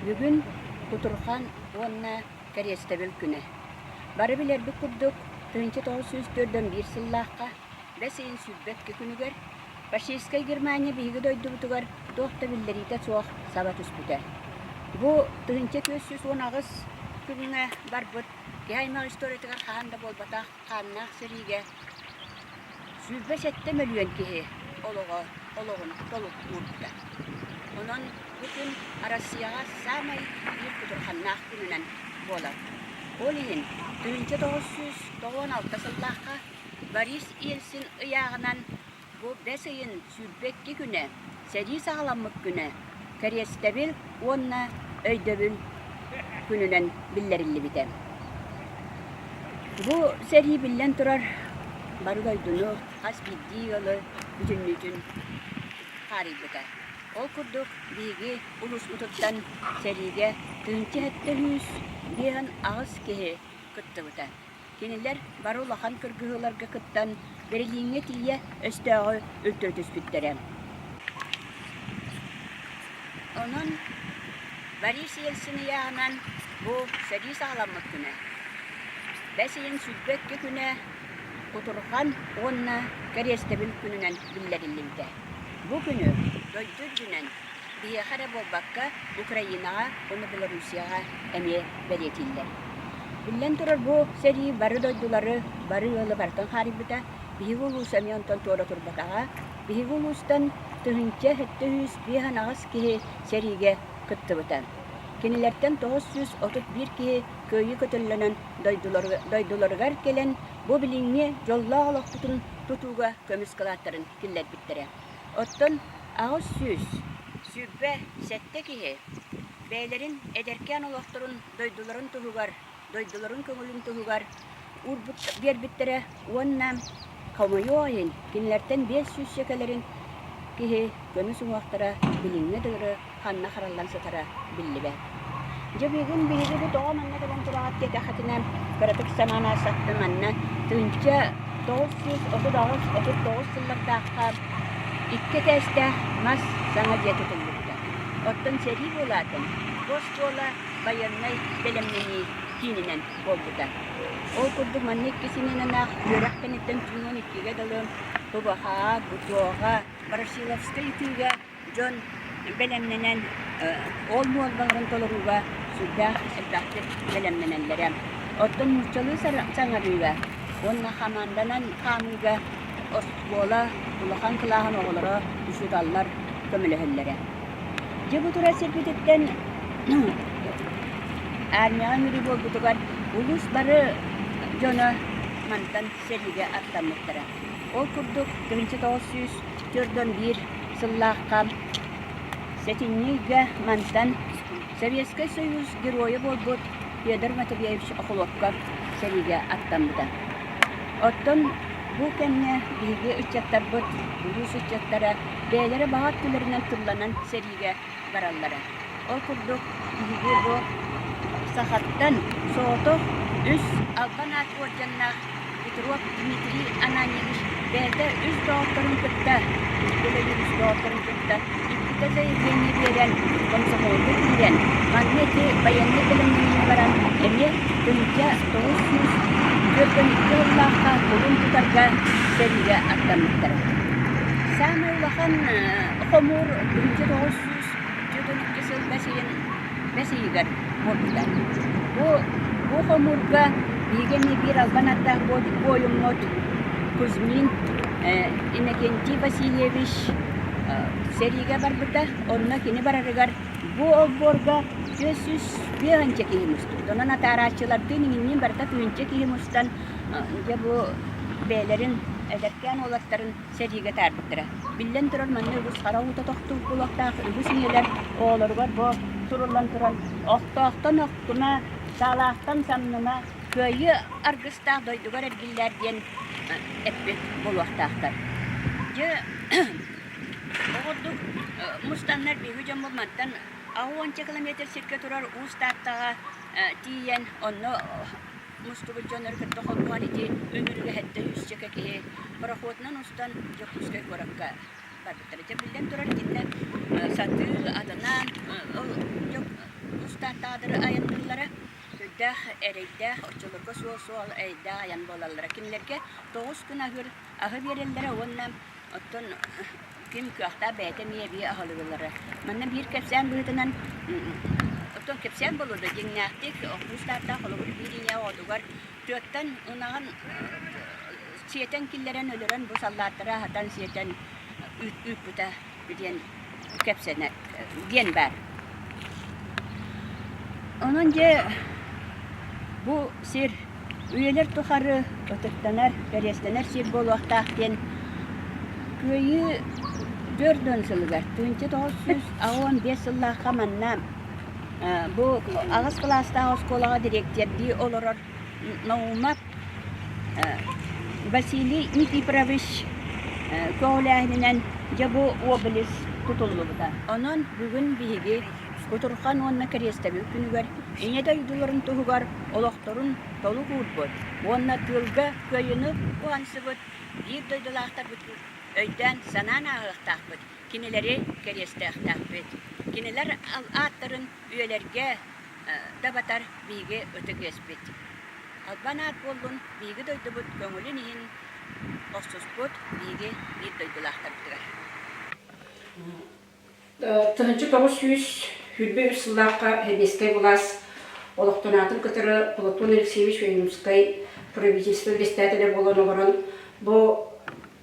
Бүгүн Кутурҕан уонна Кэриэстэбил күнэ. Бары билэрбит курдук, 1941 сыллаахха бэс ыйын 22 күнүгэр фашистскай Германия биһиги дойдубутугар туох да биллэриитэ суох саба түспүтэ. Бу 1418 күҥҥэ барбыт киһи аймах историятыгар хаһан да буолбатах хааннаах сэриигэ 27 мөлүйүөн киһи олоҕо олоҕун толук уурбута. Онон бу күн Арассыйаҕа саамай биир кутурҕаннаах күнүнэн буолар. Ол иһин 1996 сыллаахха Борис Ельцин ыйааҕынан Бу бэс ыйын 22 күнэ, сэрии саҕаламмыт күнэ, кэриэстэбил уонна өйдөбүл күнүнэн биллэриллибитэ. Бу сэрии биллэн турар бары дойдуну хас биирдии ыалы бүтүннүүтүн хаарыйбыта. Ол курдук биһиги улууспутуттан сэриигэ 1758 киһи кыттыбыта. Кинилэр бары улахан кыргыһыыларга кыттан, Берлиҥҥэ тиийэ өстөөҕү үлтү түспүттэрэ. Онон Борис Ельцин ыйааҕынан бу сэрии саҕаламмыт күнэ, бэс ыйын 22 күнэ Кутурҕан уонна Кэриэстэбил күнүнэн биллэриллибитэ. Бу күнү дойду үрдүнэн Биһиэхэ эрэ буолбакка, Украинаҕа уонна Белоруссияҕа эмиэ бэлиэтииллэр. Биллэн турар, бу сэрии бары дойдулары, бары ыалы барытын хаарыйбыта. Биһиги улуус эмиэ онтон туора турбатаҕа. Биһиги улуустан 1758 киһи сэриигэ кыттыбыта. Кинилэртэн 931 киһи кыайыы көтөллөнөн дойдуларыгар кэлэн, бу билиҥҥи дьоллоох олохпутун тутууга көмүс кылааттарын киллэрбиттэрэ. Оттон 827 киһи бэйэлэрин эдэркээн олохторун дойдуларын туһугар, дойдуларын көҥүлүн туһугар уурбут биэрбиттэрэ уонна хомойуох иһин кинилэртэн 500 кэлэрин киһи көмүс уҥуохтара билиҥҥи дылы ханна хараллан сытара биллибэт. Дьэ бүгүн биһиги бу тоҕо манна кэлэн тураҕыт диэтэххитинэ, кыратык санаан аастахпына манна 1938-39 сыллардаахха икки этээстээх мас саҥа дьиэ тутуллубута. Оттон сэрии буолаатын, бу оскуола байыаннай бэлэмнэнии киининэн буолбута. Ол курдук манна икки симиэнэлээх үөрэх кэнниттэн түүн 12-гэ дылы ПВХ-ҕа, ГТО-ҕа, Ворошиловскай ытыыга дьон бэлэмнэнэн, ол нуормаларын толорууга сүрдээх элбэхтик бэлэмнэнэллэрэ. Оттон нууччалыы саҥарыыга уонна хамаанданан хаамыыга оскуола улахан кылааһын оҕолоро, учууталлар көмөлөһөллөрө. Дьэ бу турар сирбититтэн армияҕа ыҥырыы буолбутугар улуус бары дьоно мантан сэриигэ аттаммыттара. Ол курдук 1941 сыллаахха сэтинньи ыйга мантан Советскай Союз Геройа буолбут Федор Матвеевич Охлопков сэриигэ аттаммыта. Оттон бу кэмҥэ биһиги ыччаттарбыт, улуус ыччаттара бэйэлэрэ баҕа өттүлэринэн тылланан сэриигэ бараллара. Ол курдук биһиги бу сахаттан соҕотох үс албан аат уордьаннаах Петров Дмитрий Ананьевич бэйэтэ үс доҕотторун кытта, бииргэ үс доҕотторун кытта иккитэ заявление биэрэн, комсомолга киирэн, манна ити байыаннай бэлэмнэниини баран эмиэ 1942 сыллаахха кулун тутарга сэриигэ аттаммыттара. Саамай улахан хомуур 1942 сыл бэс ыйын бэс ыйыгар буолбута. Бу, бу хомуурга биһиги эмиэ биир албан ааттаах буойуммут Кузьмин Иннокентий Васильевич сэриигэ барбыта. Онно кини барарыгар бу олбуорга 405 киһи мустубут. Онон атаарааччылардыын иҥинниин барыта тыһыынча киһи мустан дьэ бу бэйэлэрин эдэркээн уолаттарын сэриигэ таарбыттара. Биллэн турар, манна үгүс хара уута тохтубут буолуохтаах, үгүс ийэлэр оҕолоругар бу суруллан туран охтоохтон охтума, саалаахтан самныма, кыайыы аргыстаах дойдугар эргиллээр диэн эппит буолуохтаахтар. Дьэ, ол курдук мустаннар биһиги дьоммут мантан 60 километр сиргэ турар Уус Тааттаҕа тиийэн, онно мустубут дьоннору кытта холбоһон ити үҥүрүгэ сэттэ сүүсчэкэ киһи пароходунан устан Дьокуускай куоракка барбыттара. Дьэ биллэн турар итиннэ сатыы атынан ол. Тааттаҕа айанныыллара. Сүрдээх эрэйдээх, оччолорго суол-суол эрэйдээх айан буолаллара. Кинилэргэ 9 күн аһыыр аһы биэрэллэрэ уонна оттон ким кыахтаах бэйэтэ эмиэ эбии аһылыгылара. Манна биир кэпсээн быһыытынан оттон кэпсээн буолуо да дьиҥнээхтик Охуус Тааттаах холобур биир ийэ оҕотугар тыаттан ынаҕын сиэтэн киллэрэн өлөрөн бу саллааттары аһатан сиэтэн ыыппыта диэн кэпсэнэр диэн баар. Онон дьэ бу сир үйэлэр тухары ытыктанар, кэриэстэнэр сир буолуохтаах диэн Кыайыы 40 сылыгар 1985 сыллаахха манна бу аҕыс кылаастаах оскуолаҕа дириэктэрдии олорор Наумов Василий Никифорович көҕүлээһининэн дьэ бу обелиск тутуллубута. Онон бүгүн биһиги Кутурхан уонна Кэриэстэбил күнүгэр Ийэ дойдуларын туһугар олохторун толук уурбут уонна тыылга кыайыыны уһансыбыт биир дойдулаахтарбыт өйдөөн-санаан ааһыахтаахпыт, кинилэри кэриэстээхтээхпит. Кинилэр ааттарын үйэлэргэ дабатар биһиги ытык иэспит. Албан аат буоллун биһиги дойдубут көҥүлүн иһин охсуспут биһиги биир дойдулаахтарбытыгар. 1923 сыллаахха Сэбиэскэй былаас олохтоноотун кытары Платон Алексеевич Ойуунускай правительство председателэ буолан олорон бу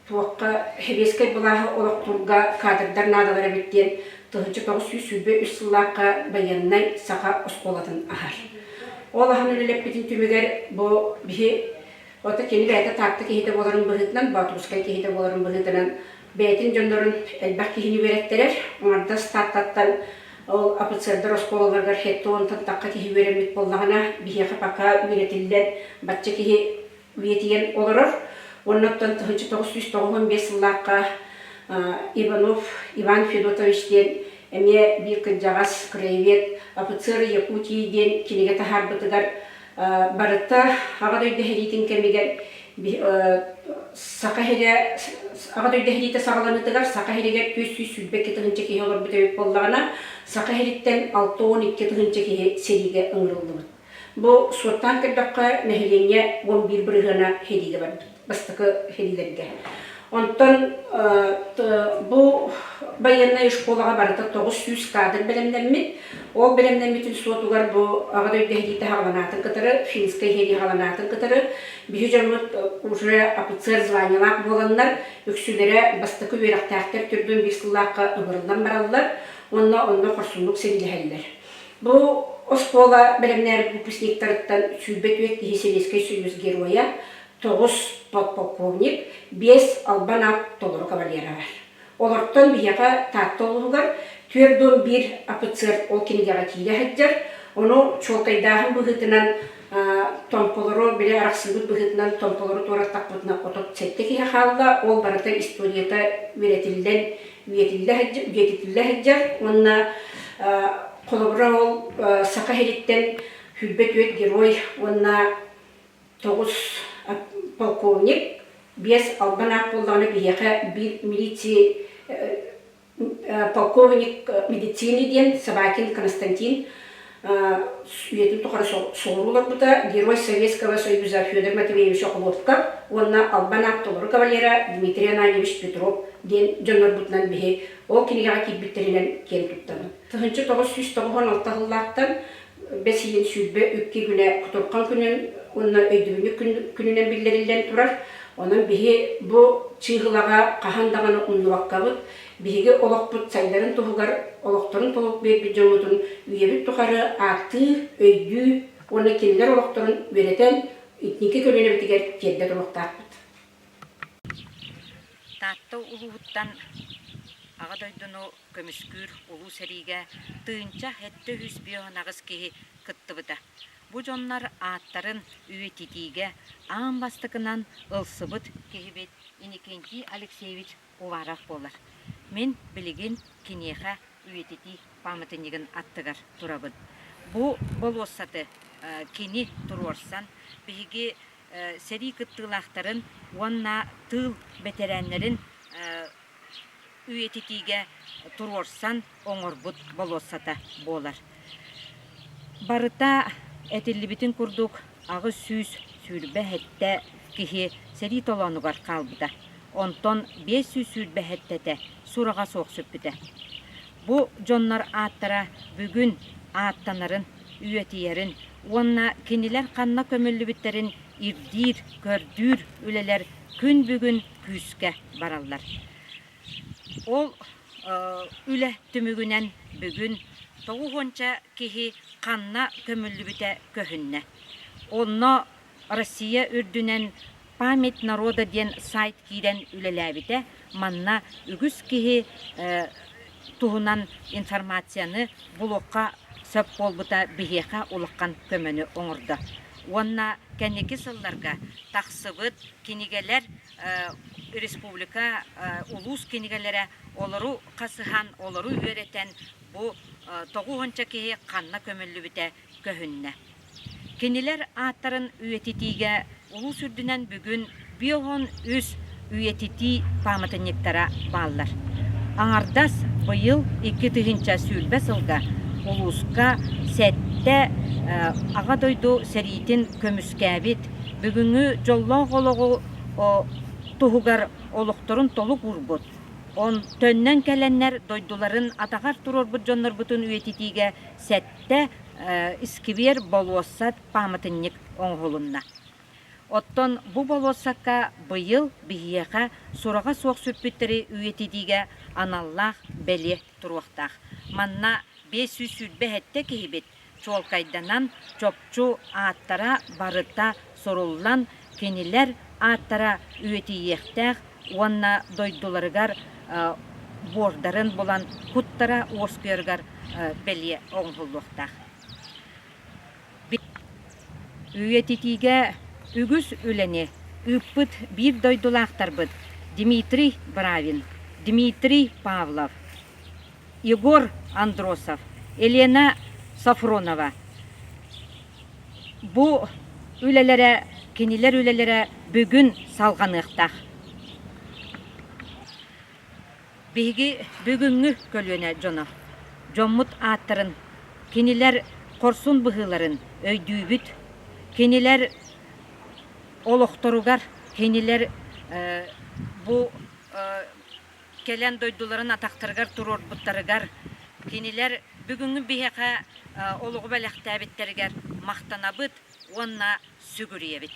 туохха сэбиэскэй былааһы олохтуурга кадрдар наадалар эбит диэн 1923 сыллаахха байыаннай саха оскуолатын аһар. Ол аһан үлэлэппитин түмүгэр бу биһи ото кини бэйэтэ Таатта киһитэ буоларын быһыытынан, Боотурускай киһитэ буоларын быһыытынан бэйэтин дьоннорун элбэх киһини үөрэттэрэр. Аҥардас Тааттаттан ол офицердар оскуолаларыгар хеттуонтан тахха киһи үөрэммит буоллаҕына, биһиэхэ пока үөрэтиллэн бачча киһи үйэтийэн олорор. Уонна оттон 1995 сыллаахха Иванов Иван Федотович диэн эмиэ биир кырдьаҕас краевед «Офицеры Якутии» диэн кинигэ таһаарбытыгар барыта Аҕа дойду сэриитин кэмигэр Саха сирэ Аҕа дойду сэриитэ саҕаланыытыгар Саха сиригэр 422 тыһыынча киһи олорбут эбит буоллаҕына, Саха сириттэн 62 тыһыынча киһи сэриигэ ыҥырыллыбыт. Бу суоттаан көрдөххө, нэһилиэнньэ 11 бырыһыана сэриигэ барбыт, бастакы сэриилэргэ. Онтон бу байыаннай школаҕа барыта 900 кадр бэлэмнэммит. Ол бэлэмнэммитин суотугар бу Аҕа дойду сэриитэ хаҕаланаатын кытары, финскэй сэрии хаҕаланаатын кытары биһи дьоммут уже офицер званиелаах буоланнар, үксүлэрэ бастакы үөрэхтээхтэр түргэн биир сыллаахха ыҥырыллан бараллар уонна онно хорсуннук сэриилэһэллэр. Бу оскуола бэлэмнээбит выпускниктарыттан 24 киһи Сэбиэскэй Союз Геройа, 9 подполковник, 5 албан аат толору кавалера бар. Олортон биһиэхэ Таатта улууһугар 41 офицер ол кинигэҕэ киирэ сылдьар. Ону чуолкайдааһын быһыытынан томполору били арахсыыбыт быһыытынан томполору туораттахпытына 37 киһи хаалла. Ол барыта историята үөрэтиллэн үйэтитиллэ сылдьар уонна холобура ол Саха сириттэн 24 герой уонна 9 полковник, 5 албан аат буоллаҕына биһиэхэ биир милиции полковник медицины диэн Собакин Константин үйэтин тухары соҕуруу олорбута, Герой Советского Союза Федор Матвеевич Охлопков уонна албан аат толору кавалера Дмитрий Ананьевич Петров диэн дьоннорбутунан биһи ол кинигэҕэ киирбиттэринэн киэн туттабын. 1996 сыллаахтан бэс ыйын 22 күнэ Кутурхан күнүн уонна өйдөбүнньүк күнүнэн биллэриллэн турар. Онон биһи бу чыыһылаҕа хаһан даҕаны умнубаккабыт, биһиги олохпут сайдарын туһугар олохторун толук биэрбит дьоммутун үйэбит тухары ааттыы, өйдүү уонна кинилэр олохторун үөрэтэн итинники көлүөнэбитигэр тиэрдэ туруохтаахпыт. Таатта улууһуттан Аҕа дойдуну көмүскүүр улуу сэриигэ 1758 киһи кыттыбыта. Бу дьоннор ааттарын үйэтитиигэ аан бастакынан ылсыбыт киһибит Иннокентий Алексеевич Уваров буолар. Мин билигин киниэхэ үйэтитии пааматынньыгын аттыгар турабын. Бу болуоссаты кини туруорсан, биһиги сэрии кыттыылаахтарын уонна тыыл бэтэрээннэрин үйэтитиигэ туруорсан оҥорбут болуоссата буолар. Барыта этиллибитин курдук 827 киһи сэрии толоонугар хаалбыта, онтон 527-тэ сураҕа суох сүппүтэ. Бу дьоннор ааттара бүгүн ааттанарын, үйэтийэрин уонна кинилэр ханна көмүллүбүттэрин ирдиир, көрдүүр үлэлэр күн бүгүн күүскэ бараллар. Ол үлэ түмүгүнэн бүгүн тоҕуһуонча киһи ханна көмүллүбүтэ көһүннэ. Онно Россия үрдүнэн «Память народа» диэн сайт киирэн үлэлээбитэ. Манна үгүс киһи туһунан информацияны булуохха сөп буолбута биһиэхэ улахан көмөнү оҥордо. Уонна кэнники сылларга тахсыбыт кинигэлэр республика улуус кинигэлэрэ олору хасыһан, олору үөрэтэн бу тоҕуһунча киһи ханна көмүллүбүтэ көһүннэ. Кинилэр ааттарын үйэтитиигэ улуус үрдүнэн бүгүн 53 үйэтитии пааматынньыктара бааллар. Аҥардас быйыл 2020 сылга улууска сэттэ Аҕа дойду сэриитин көмүскээбит, бүгүҥҥү дьоллоох олоҕу туһугар олохторун толук уурбут, он төннөн кэлэннэр дойдуларын атаҕар туруорбут дьоннорбутун үйэтитиигэ сэттэ искибиэр болуоссат пааматынньык оҥоһулунна. Оттон бу болуоссакка быйыл биһиэхэ сураҕа суох сүппүттэри үйэтитиигэ аналлаах бэлиэ туруохтаах. Манна 527 киһибит чуолкайданан, чопчу ааттара барыта суруллан, кинилэр ааттара үйэтийиэхтээх уонна дойдуларыгар буордарын булан куттара уоскуйарыгар бэлиэ оҥоһуллуохтаах. Үйэтитиигэ үгүс үлэни ыыппыт биир дойдулаахтарбыт Дмитрий Бравин, Дмитрий Павлов, Егор Андросов, Елена Софронова бу үлэлэрэ, кинилэр үлэлэрэ бүгүн салҕаныахтаах. Биһиги бүгүҥҥү көлүөнэ дьоно дьоммут ааттарын, кинилэр хорсун быһыыларын өйдүүбүт, кинилэр олохторугар, кинилэр бу кэлэн дойдуларын атахтарыгар туруорбуттарыгар, кинилэр бүгүҥҥү биһиэхэ олоҕу бэлэхтээбиттэригэр махтанабыт уонна сүгүрүйэбит.